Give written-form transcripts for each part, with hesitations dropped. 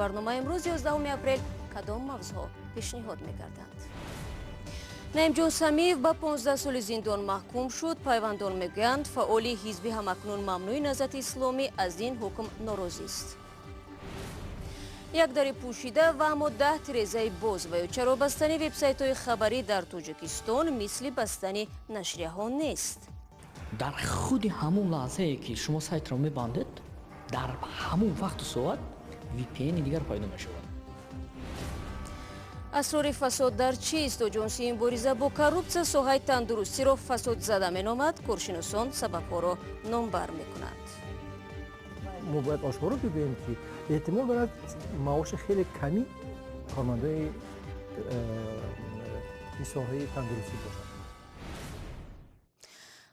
Барномаи имрӯз, 11 апрел, кадом мавзӯъҳо пешниҳод мегарданд? Наимҷон Самиев ба 15 соли зиндон маҳкум шуд. Пайвандон мегӯянд, фаъоли ҳизби ҳамакнун мамнӯи Наҳзати Исломӣ аз ин ҳукм норозист. Як дари пӯшида ва аммо 10 тирезаи боз ва ё чаро бастани вебсайтҳои хабарӣ дар Тоҷикистон мисли бастани нашрияҳо нест? Дар худи ҳамун лаҳзае, ки шумо сайтро мебандед, дар ҳамун вақту соат VPN дигар пайдо мешавад. Асрори фасод дар чист? Оҷонсии мубориза бо коррупсия соҳаи тандурустиро фасодзада меномад. Коршиносон сабабҳоро номбар мекунанд. Мо бояд ошкоро бигӯем, ки эҳтимол дорад маоши хеле ками кормандои соҳаи тандурустӣ бошад.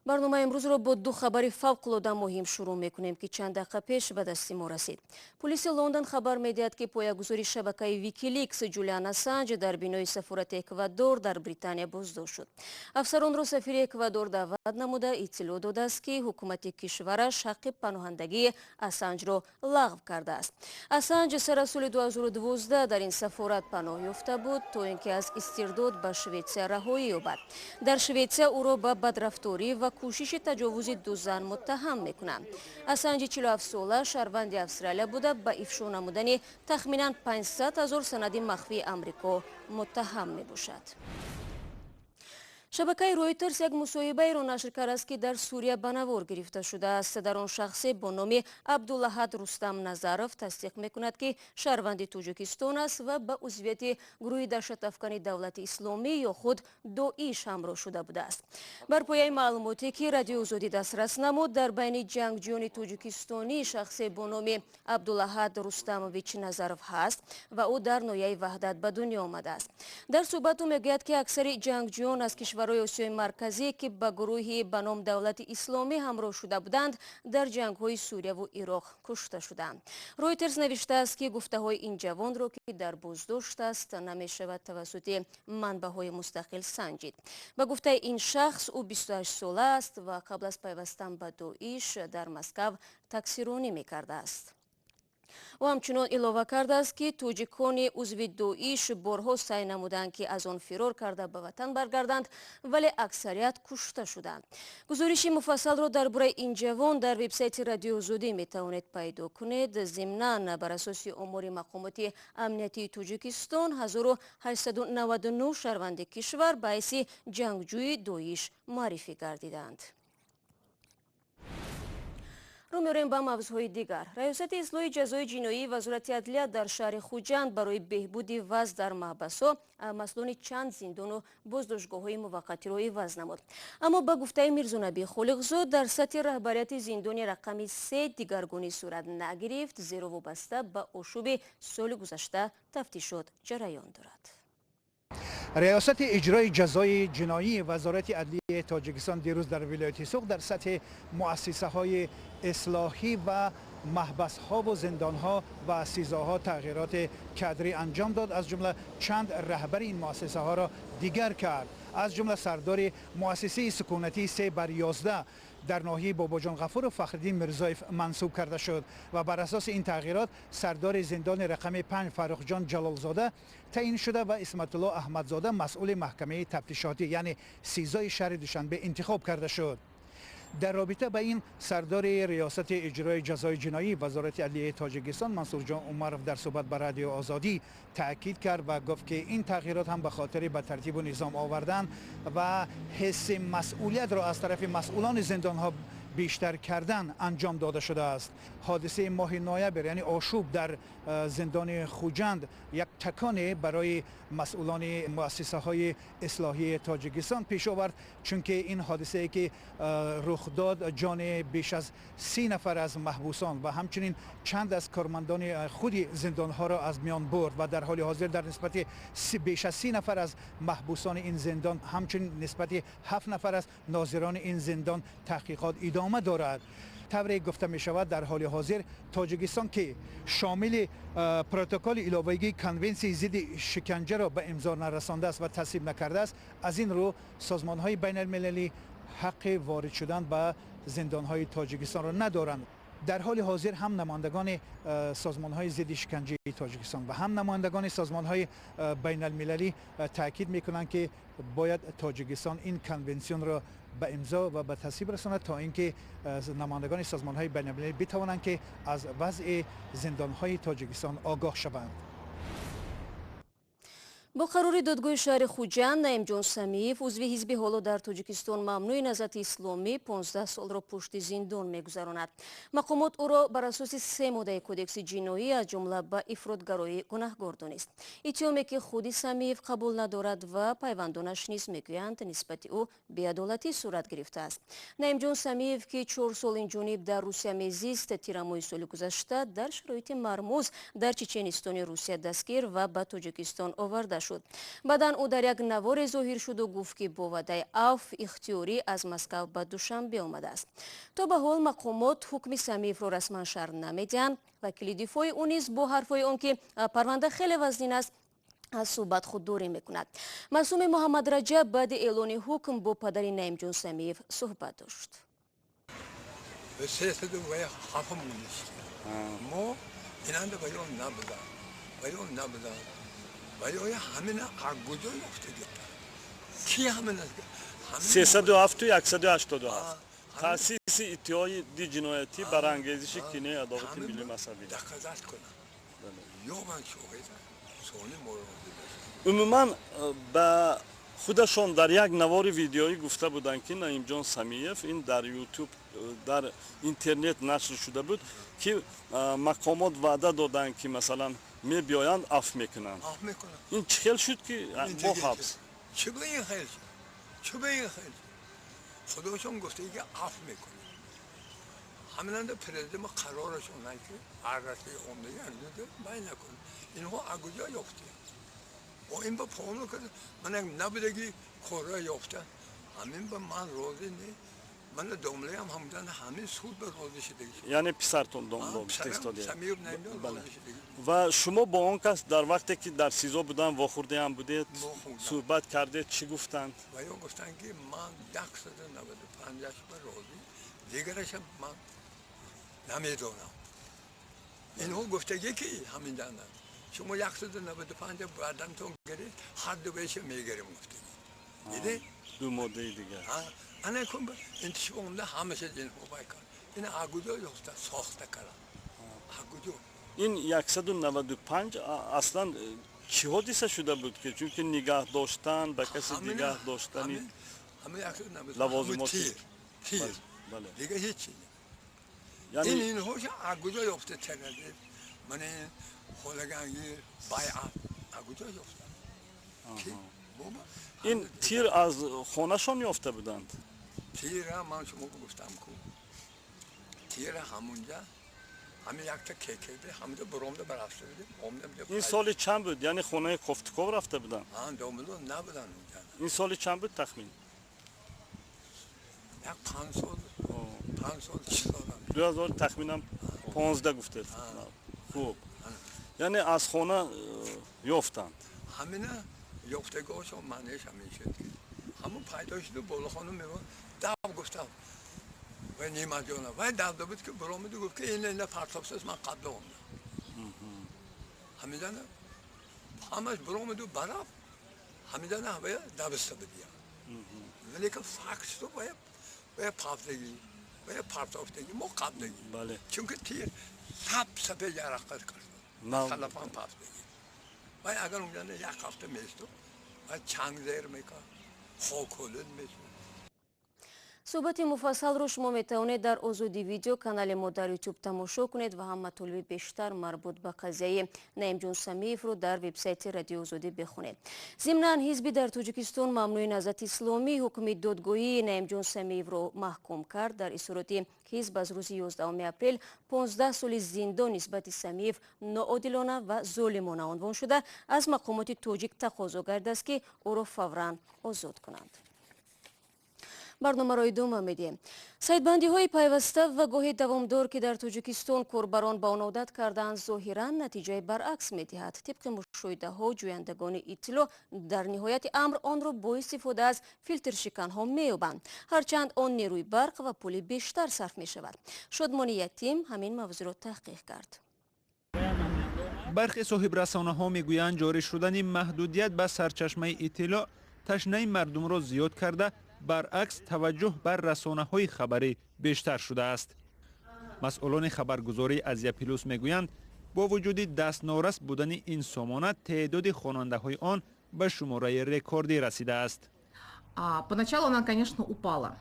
Барномаи имрӯзро бо ду хабари фавқулода муҳим шурӯъ мекунем, ки чанд дақиқа пеш ба дасти мо расид. Пулиси Лондон хабар медиҳад, ки поягузори шабакаи Викиликс Ҷулиан Ассанҷ дар бинои сафорати Эквадор дар Британия боздошт шуд. Афсаронро сафири Эквадор даъват намуда, иттилоъ додааст, ки ҳукумати кишвараш ҳаққи паноҳандагии Ассанҷро лағв кардааст. Ассанҷ сар аз соли 2012 дар ин сафорат паноҳ ёфта буд, то ин ки аз истирдод ба Шветсия раҳоӣ ёбад. Дар Шветсия ӯро ба бадрафторӣ ва кӯшиши таҷовузи ду зан муттаҳам мекунанд. Ассанҷи 47-сола шаҳрванди Австралия буда, ба ифшо намудани тахминан 500 ҳазор санади махфии Амрико муттаҳам мебошад. Шабакаи Ройтерс як мусоҳибаеро нашр кардааст, ки дар Сурия ба навор гирифта шудааст. Дар он шахсе бо номи Абдулаҳад Рустам Назаров тасдиқ мекунад, ки шаҳрванди Тоҷикистон аст ва ба узвияти гурӯҳи даҳшатафкани Давлати Исломӣ ё худ ДОИШ ҳамроҳ шуда будааст. Бар пояи маълумоте, ки Радиои Озодӣ дастрас намуд, дар байни ҷангҷӯёни тоҷикистонӣ шахсе бо номи Абдулаҳад Рустамович Назаров ҳаст ва ӯ дар ноҳияи Ваҳдат ба дунё омадааст. Дар суҳбат ӯ мегӯяд, ки аксари ҷангҷӯён аз кишварҳои Осиёи Марказӣ, ки ба гурӯҳи ба ном Давлати Исломӣ ҳамроҳ шуда буданд, дар ҷангҳои Сурияву Ироқ кушта шуданд. Ройтерс навиштааст, ки гуфтаҳои ин ҷавонро, ки дар боздошт аст, намешавад тавассути манбаъҳои мустақил санҷид. Ба гуфтаи ин шахс, ӯ 28 сола аст ва қабл аз пайвастан ба ДОИШ дар Москав таксиронӣ мекардааст. Ӯ ҳамчунон илова кардааст, ки тоҷикони узви ДОИШ борҳо саъй намуданд, ки аз он фирор карда, ба ватан баргарданд, вале аксарият кушта шуданд. Гузориши муфассалро дар бораи ин ҷавон дар вебсайти Радиои Озодӣ метавонед пайдо кунед. Зимнан, бар асоси омори мақомоти амниятии Тоҷикистон, 1899 шаҳрванди кишвар ба ҳайси ҷангҷӯи ДОИШ муаррифӣ гардиданд. Рӯ меорем ба мавзӯъҳои дигар. Раёсати ислоҳи ҷазои ҷиноии Вазорати адлия дар шаҳри Хуҷанд барои беҳбуди вазъ дар маҳбасҳо масъулони чанд зиндону боздоштгоҳҳои муваққатиро иваз намуд. Аммо, ба гуфтаи Мирзонаби Холиқзод, дар сатҳи раҳбарияти зиндони рақами 3 дигаргунӣ сурат нагирифт, зеро вобаста ба ошӯби соли гузашта тафтишот ҷараён дорад. Риёсати иҷрои ҷазои ҷиноии Вазорати адлияи Тоҷикистон дирӯз дар вилояти Суғд дар сатҳи муассисаҳои ислоҳӣ ва маҳбасҳову зиндонҳо ва СИЗОҳо тағйироти кадрӣ анҷом дод. Аз ҷумла чанд раҳбари ин муассисаҳоро дигар кард. Аз ҷумла сардори муассисаи сукунатии 3 бар 11 дар ноҳияи Бобоҷон Ғафуров Фахриддин Мирзоев мансуб карда шуд ва бар асоси ин тағйирот сардори зиндони рақами 5 Фаррухҷон Ҷалолзода таъин шуда ва Исматулло Аҳмадзода масъули маҳкамаи тафтишотӣ, яъне СИЗОи шаҳри Душанбе интихоб карда шуд. Дар робита ба ин сардори риёсати иҷрои ҷазои ҷиноӣ Вазорати адлияи Тоҷикистон Мансурҷон Умаров дар суҳбат ба Радиои Озодӣ таъкид кард ва гуфт, ки ин тағйирот ҳам ба хотири ба тартибу низом овардан ва ҳисси масъулиятро аз тарафи масъулони зиндонҳо бештар кардан анҷом дода шудааст. Ҳодисаи моҳи ноябр, яъне ошӯб дар зиндони Хуҷанд, як таконе барои масъулони муассисаҳои ислоҳии Тоҷикистон пеш овард, чунки ин ҳодисае, ки рух дод, ҷони беш аз 30 нафар аз маҳбусон ва ҳамчунин чанд аз кормандони худи зиндонҳоро аз миён бурд ва дар ҳоли ҳозир дар нисбати беш аз 30 нафар аз маҳбусони ин зиндон, ҳамчунин нисбати ҳафт нафар аз нозирони ин зиндон таҳқиқот идома дорад. Тавре гуфта мешавад, дар ҳоли ҳозир Тоҷикистон, ки шомили протоколи иловагии Конвенсияи зидди шиканҷаро ба имзо нарасондааст ва тасвиб накардааст, аз ин рӯ созмонҳои байналмилалӣ ҳаққи ворид шудан ба зиндонҳои Тоҷикистонро надоранд. Дар ҳоли ҳозир ҳам намояндагони созмонҳои зидди шиканҷаи Тоҷикистон ва ҳам намояндагони созмонҳои байналмилалӣ таъкид мекунанд, ки бояд Тоҷикистон ин конвенсионро ба имзо ва ба тасвиб расонад, то ин ки намояндагони созмонҳои байналмилалӣ битавонанд, ки аз вазъи зиндонҳои Тоҷикистон огоҳ шаванд. Бо қарори додгоҳи шаҳри Хуҷанд, Наимҷон Самиев, узви ҳизби ҳоло дар Тоҷикистон мамнӯи Наҳзати Исломӣ, 15 солро пушти зиндон мегузаронад. Мақомот ӯро бар асоси се моддаи Кодекси ҷиноӣ, аз ҷумла ба ифротгароӣ гунаҳгор донист. Иттиҳоме, ки худи Самиев қабул надорад ва пайвандонаш низ мегӯянд, нисбати ӯ беадолатӣ сурат гирифтааст. Наимҷон Самиев, ки 4 сол инҷониб дар Русия мезист, тирамоҳи соли гузашта дар шароити мармуз дар Чеченистони Русия дастгир ва ба Тоҷикистон оварда шуд. Баъдан ӯ дар як наворе зоҳир шуду гуфт, ки бо ваъдаи афв ихтиёрӣ аз Москав ба Душанбе омадааст. То ба ҳол мақомот ҳукми Самиевро расман шарҳ намедиҳанд. Вакили дифои ӯ низ бо ҳарфҳои он ки парванда хеле вазнин аст, аз суҳбат худдорӣ мекунад. Маъсуми Муҳаммадраҷаб баъди эълони ҳукм бо падари Наимҷон Самиев суҳбат дошт. 307 мо инанда баён набудам, баён набудам. Вале ҳамина аз куҷо ёфтагӣ? Ки ҳамина? 307-у 187, таъсиси иттиҳоди ҷиноятӣ, барангезиши кинаи адовати миллию мазҳабӣ. Доказать кунам ё ман шоҳидам, сони моро. Умуман, ба худашон дар як навори видеоӣ гуфта буданд, ки Наимҷон Самиев, ин дар Ютуб, дар интернет нашр шуда буд, ки мақомот ваъда доданд, ки масалан мебиёянд, афв мекунанд. Афв мекунанд. Ин чӣ хел шуд, ки бо ҳабс? Чӣ ба ин хел шуд? Чӣ ба ин хел шуд? Худошон гуфта, ки афв мекунад. Ҳаминанда президент қарорашон, ки аррасаи омдагӣ бай накун. Инҳо аз куҷо ёфтиянд? О, ин ба пону кард, ман як набудагӣ корро ёфта. Ҳамин ба ман розӣ не. Мана домлаям ҳамдан ҳамин суд ба розӣ шудагӣ. Яъне писартон домло гуфта? Самиев Наимҷон розӣ шудагӣ. Ва шумо бо он кас дар вақте ки дар СИЗО буданд, вохӯрдаам будед, суҳбат кардед, чӣ гуфтанд? Ва ё гуфтанд, ки ман 195-аш ба розӣ, дигарашам ман намедонам. Инҳо гуфтагӣ, ки ҳамин дана шумо 195 бардамтон гиред, ҳар дубеша мегирем гуфтагӣ. Диде? Ду моддаи дигар. Ана кун интишб омда ҳамаша инҳо вай кард. Ина аз куҷо ёфта сохта кард? Аз куҷо? Ин 195 аслан чӣ ҳодиса шуда буд, ки чунки нигаҳ доштан ба каси дигаҳ доштани лавозимоти тир, дига ҳечи. Ин инҳоша аз куҷо ёфта терроризм, мана ин холаганги байъат аз куҷо ёфта? Ин тир аз хонашон ёфта буданд? Тира ман шумо гуфтам ку, тира ҳамунҷа ҳамин якта ККБ ҳамунҷа буромда барафта будем, омдам. Ин соли чанд буд? Яъне хонаи Кофтуков рафта буданд? Домло набуданд унҷа. Ин соли чанд буд тахмин? Як 5 сол, 5 сол, 6 сол. 2000 тахминан 15 гуфтед. Хуб, яъне аз хона ёфтанд. Ҳамина ёфтагиҳошон маънеаш ҳамин шуд. Ҳамун пайдо шуду болохону мево дав гуфтам вай Неъматҷона, вай давда буд, ки биромиду гуфт, ки ина ина партофсас, ман қабла омдам. Ҳамидана ҳамаш биромиду барафт. Ҳамидана вая дависта будия. Валекин фактто вая пафтагӣ, вая партофтагӣ, мо қаблагӣ. Чунки тир саб сафед яраққат кард, салафан пафтагӣ. Вай агар унҷана як ҳафта местод, вай чанг зер мекард, хоколуд мешуд. Суҳбати муфассалро шумо метавонед дар Озодӣ Видео, канали мо дар Ютуб, тамошо кунед ва ҳам матолиби бештар марбут ба қазияи Наимҷон Самиевро дар вебсайти Радиои Озодӣ бихонед. Зимнан, ҳизби дар Тоҷикистон мамнӯи Наҳзати Исломӣ ҳукми додгоҳии Наимҷон Самиевро маҳкум кард. Дар изҳороти ҳизб аз рӯзи 11 апрел 15 соли зиндон нисбати Самиев ноодилона ва золимона унвон шуда, аз мақомоти тоҷик тақозо гардааст, ки ӯро фавран озод кунанд. Барномаро идома медиҳем. Сайтбандиҳои пайваста ва гоҳи давомдор, ки дар Тоҷикистон корбарон ба он одат кардаанд, зоҳиран натиҷаи баръакс медиҳад. Тибқи мушоҳидаҳо, ҷӯяндагони иттилоъ дар ниҳояти амр онро бо истифода аз филтршиканҳо меёбанд, ҳарчанд он нерӯи барқ ва пули бештар сарф мешавад. Шодмони Ятим ҳамин мавзӯъро таҳқиқ кард. Бархе соҳибрасонаҳо мегӯянд, ҷорӣ шудани маҳдудият ба сарчашмаи иттилоъ ташнаи мардумро зиёд карда, баръакс таваҷҷӯҳ бар расонаҳои хабарӣ бештар шудааст. Масъулони хабаргузории Азия Плюс мегӯянд, бо вуҷуди дастнорас будани ин сомона, теъдоди хонандаҳои он ба шумораи рекордӣ расидааст. Поначалу она, конечно, упала.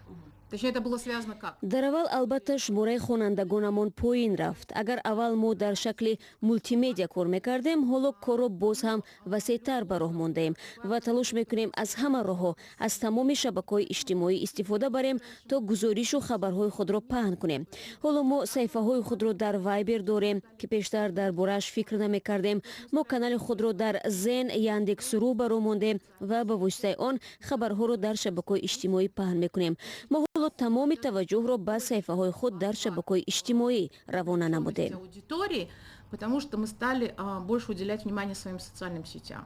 Точнее, это было связано как? Дар аввал, албатта, шумораи хонандагонамон поин рафт. Агар аввал мо дар шакли мултимедиа кор мекардем, ҳоло корро боз ҳам васеътар ба роҳ мондаем ва талош мекунем аз ҳама роҳҳо, аз тамоми шабакаҳои иҷтимоӣ истифода барем, то гузоришу хабарҳои худро паҳн кунем. Ҳоло мо саҳифаҳои худро дар Вайбер дорем, ки пештар дар борааш фикр намекардем. Мо канали худро дар Зен, Яндекс.Ру ба роҳ мондем ва ба воситаи он хабарҳоро дар шабакаҳои иҷтимоӣ паҳн мекунем. Мо ҳоло тамоми таваҷҷӯҳро ба саҳифаҳои худ дар шабакаҳои иҷтимоӣ равона намудем. Аудитории, потому что мы стали больше уделять внимание своим социальным сетям.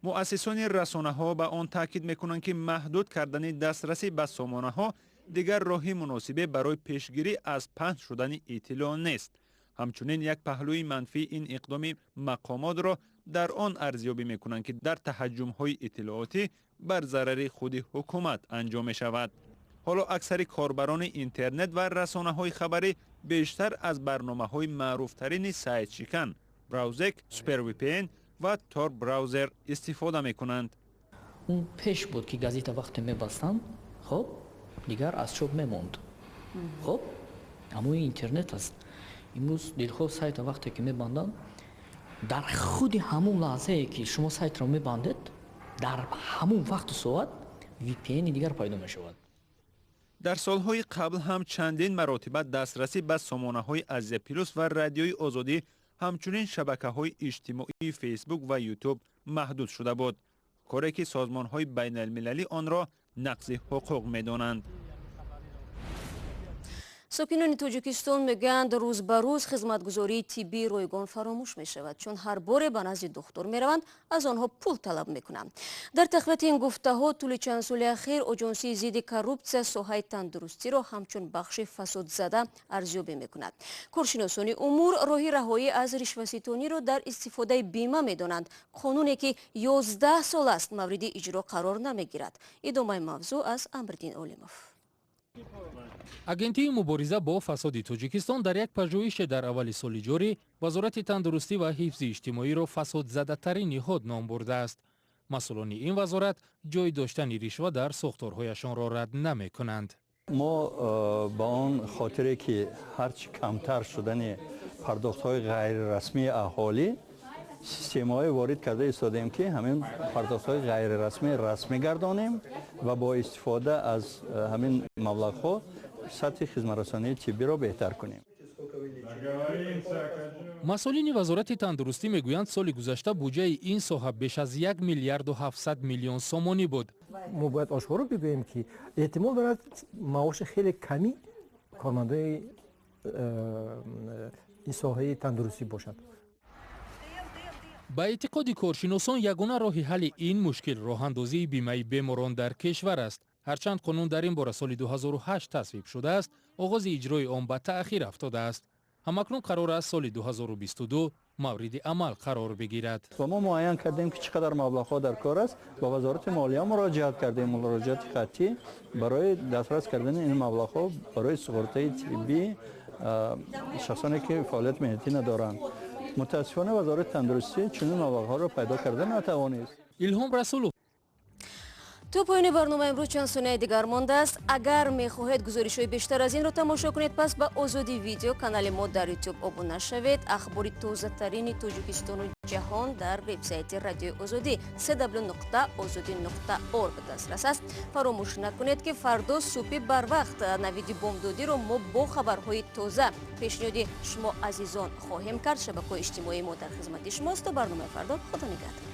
Муассисони расонаҳо ба он таъкид мекунанд, ки маҳдуд кардани дастрасӣ ба сомонаҳо дигар роҳи муносибе барои пешгирӣ аз паҳн шудани иттилоъ нест. Ҳамчунин як паҳлӯи манфии ин иқдоми мақомотро дар он арзёбӣ мекунанд, ки дар таҳаҷҷумҳои иттилоотӣ бар зарари худи ҳукумат анҷом мешавад. Ҳоло аксари корбарони интернет ва расонаҳои хабарӣ бештар аз барномаҳои маъруфтарини сайтшикан Браузек, SuperVPN ва Tor Browser истифода мекунанд. Он пеш буд, ки газета вақте мебастанд, хоб, дигар аз чоп мемонд. Хоб, аммо ин интернет аст. Имрӯз дилхоҳ сайта вақте ки мебанданд, дар худи ҳамун лаҳзае ки шумо сайтро мебандед, дар ҳамун вақту соат VPN дигар пайдо мешавад. Дар солҳои қабл ҳам чандин маротиба дастрасӣ ба сомонаҳои Азия Плюс ва Радиои Озодӣ, ҳамчунин шабакаҳои иҷтимоии Фейсбук ва Ютуб маҳдуд шуда буд, коре ки созмонҳои байналмилалӣ онро нақзи ҳуқуқ медонанд. Сокинони Тоҷикистон мегӯянд, рӯз ба рӯз хизматгузории тиббии ройгон фаромӯш мешавад, чун ҳар боре ба назди духтур мераванд, аз онҳо пул талаб мекунанд. Дар тақвияти ин гуфтаҳо, тӯли чанд соли ахир Оҷонсии зидди коррупсия соҳаи тандурустиро ҳамчун бахши фасодзада арзёбӣ мекунад. Коршиносони умур роҳи раҳоӣ аз ришваситониро дар истифодаи бима медонанд, қонуне ки 11 сол аст мавриди иҷро қарор намегирад. Идомаи мавзӯъ аз Амриддин Олимов. Агентии мубориза бо фасоди Тоҷикистон дар як пажӯҳише дар аввали соли ҷорӣ Вазорати тандурустӣ ва ҳифзи иҷтимоиро фасодзадатарин ниҳод ном бурдааст. Масъулони ин вазорат ҷой доштани ришва дар сохторҳояшонро рад намекунанд. Мо ба он хотире ки ҳарчи камтар шудани пардохтҳои ғайрирасмии аҳолӣ, системаҳое ворид карда истодаем, ки ҳамин пардохтҳои ғайрирасмӣ расмӣ гардонем ва бо истифода аз ҳамин маблағҳо сатҳи хизматрасонии тиббиро беҳтар кунем. Масъулини Вазорати тандурустӣ мегӯянд, соли гузашта буҷаи ин соҳа беш аз 1 миллиарду 700 миллион сомонӣ буд. Мо бояд ошкоро бигӯем, ки эҳтимол дорад маоши хеле камӣ кормандои ин соҳаи тандурустӣ бошад. Ба эътиқоди коршиносон, ягона роҳи ҳалли ин мушкил роҳандозии бимаи беморон дар кишвар аст. Ҳарчанд қонун дар ин бора соли 2008 тасвиб шудааст, оғози иҷрои он ба таъхир афтодааст. Ҳамакнун қарор аст соли 2022 мавриди амал қарор бигирад. Ва мо муайян кардем, ки чӣ қадар маблағҳо дар кор аст. Ба Вазорати молия муроҷиат кардем, муроҷиати хаттӣ, барои дастрас кардани ин маблағҳо барои суғуртаи тиббӣ шахсоне ки фаъолияти меҳнатӣ надоранд. Мутаассифона, Вазорати тандурустӣ чунин маблағҳоро пайдо карда натавонист. Илҳом Расулов. То поёни барнома имрӯз чанд сонияи дигар мондааст. Агар мехоҳед гузоришҳои бештар аз инро тамошо кунед, пас ба Озодӣ Видео, канали мо дар Ютуб, обуна шавед. Ахбори тозатарини Тоҷикистону ҷаҳон дар вебсайти Радиои Озодӣ cw.ozodi.org дастрас аст. Фаромӯш накунед, ки фардо субҳи барвақт Навиди бомдодиро мо бо хабарҳои тоза пешниҳоди шумо азизон хоҳем кард. Шабакаҳои иҷтимоии мо дар хизмати шумост. То барномаи фардо, худо нигаҳдор.